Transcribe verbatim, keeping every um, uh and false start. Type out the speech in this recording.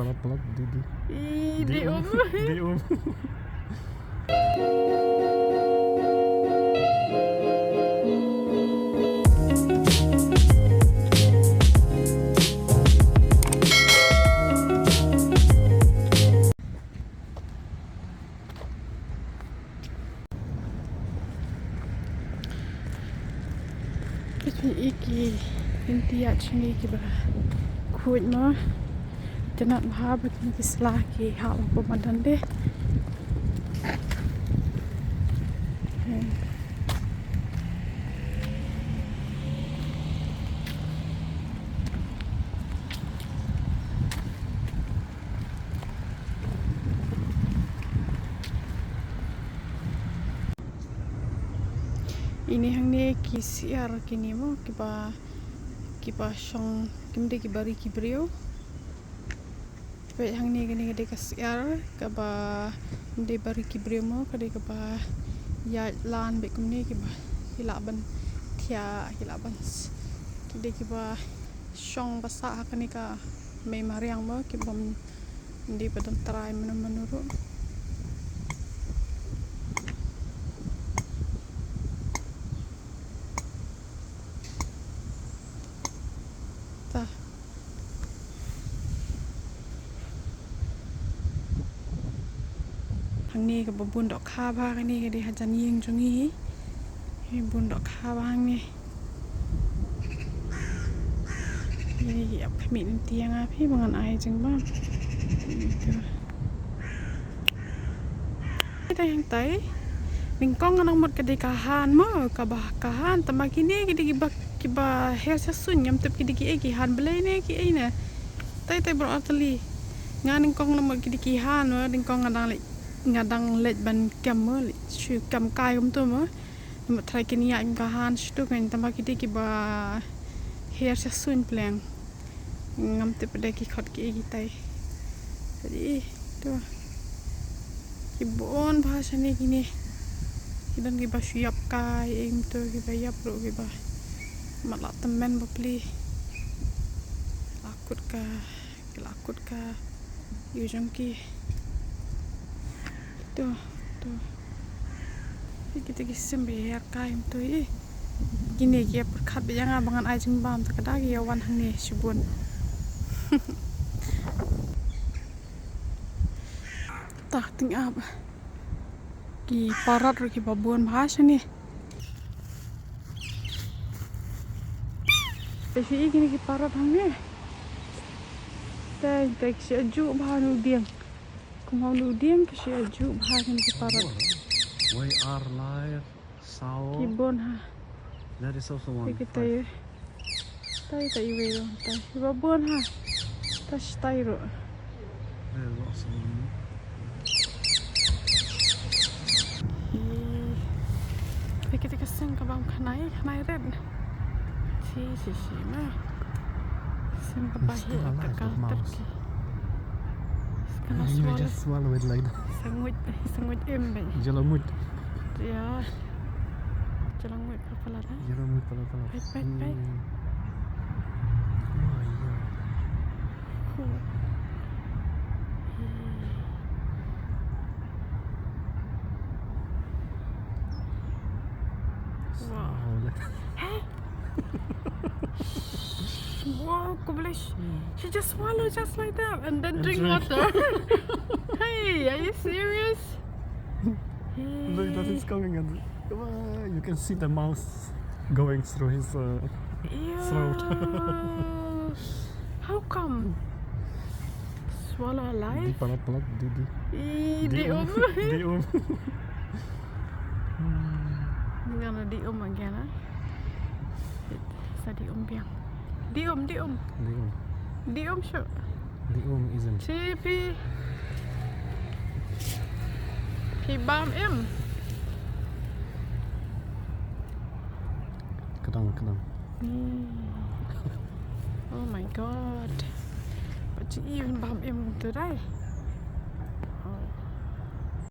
Palat, palat, di, di. Ih, di um. Di um. Peit ïa ki lynti ïaid shane kiba khuid mo. Itynnad bha ba kine ki sla ki hap hapoh madan de. Ine hangne ki syiar kine mo, kiba, kiba shong, kim dei kiba ri ki briew. Peit hangne kane ka dei ka syiar kaba ym dei ba ri ki briew mo, ka dei kaba ïaid lan beit kumne, kiba ki lah ban thiah, ki lah ban s-, ki dei kiba shong ba sah ha kane ka mei mariang mo, kiba ym dei ba don trai mano mano ruh. Ta. Hangne kaba bun dohkha bha kane ka dei hajan ïing jong ngi. Bun dohkha bha hangne. Ïa, ïa, ap khmih lynti ïa nga phi ba ngan ai jingbam. Ito. Ito hangtai. Nyngkong nga nang mut ka dei ka han mo, kaba ka han, tangba kine ki dei kiba, kiba her sha suiñ, ngam tip ki dei kiei, ki han blei ne kiei ne. Tai tai bro Arteli. Nga nyngkong nang mut ki dei ki han mo, nyngkong nga dang leit, nga dang leit ban kem mo, leit shu kem kai kumto mo. Namar trai kin ïaid kum ka han shatu kan, tangba ki dei kiba her sha suiñ pleng. Ngam tip pat de ki khot kiei kitai. Tadi to. Ki bun bha shane kine. Ki don kiba shu ïap kai, em to kiba ïap ruh kiba. Mat la tymmen bapli. La kut ka, ki la kut ka ïew jong ki. To, to. Kita ki sim ba her kai em to ïa. Kine ki ïa pyrkhat ba ïa nga ba ngan ai jingbam, ta ka da ki ïa wan hangne shibun. Ta, teng ap. Ki parrot ruh kiba bun bha shane. Te shi i kine ki parrot hangne. Te, te shi aju bha nu dieng. Kumba u dieng ki shu aju bha kine ki parrot. We are live. Sao. Ki bun ha. That is also one. Te kita ïa. Tai tai iwei ruh tai. Iba bun ha. Ta shi tai ruh. There are lots of them. Hi. Te kita ka seng ka bam khnai, khnai red. Shi, shi, shi, ma. Seng ka ba hi ka ka turkey. He's gonna swallow. Just swallow it like that. Sanguit, sanguit em bai. Jala muit. Ya. Jala muit pala pala da. Jala muit pala pala. Pait, pait, pait. Hmm. Oh, yeah. Huh. Wow. Hey. Wow, khublei. She just swallow just like that and then drink water. Hey, are you serious? Look, that is coming and, ah, you can see the mouse going through his, uh, throat. Ew. How come? Swallow alive? Di palat palat, di, di. Ih, di um. Di um. Hmm. We're gonna di um again, ah. Sa di um biang. Di um, di um. Di um. Di um shuh. Di um isn't. Chi phi. Phi bam im. Kadang, kadang. Hmm. Oh my God. Ba chi i bam im tu dai.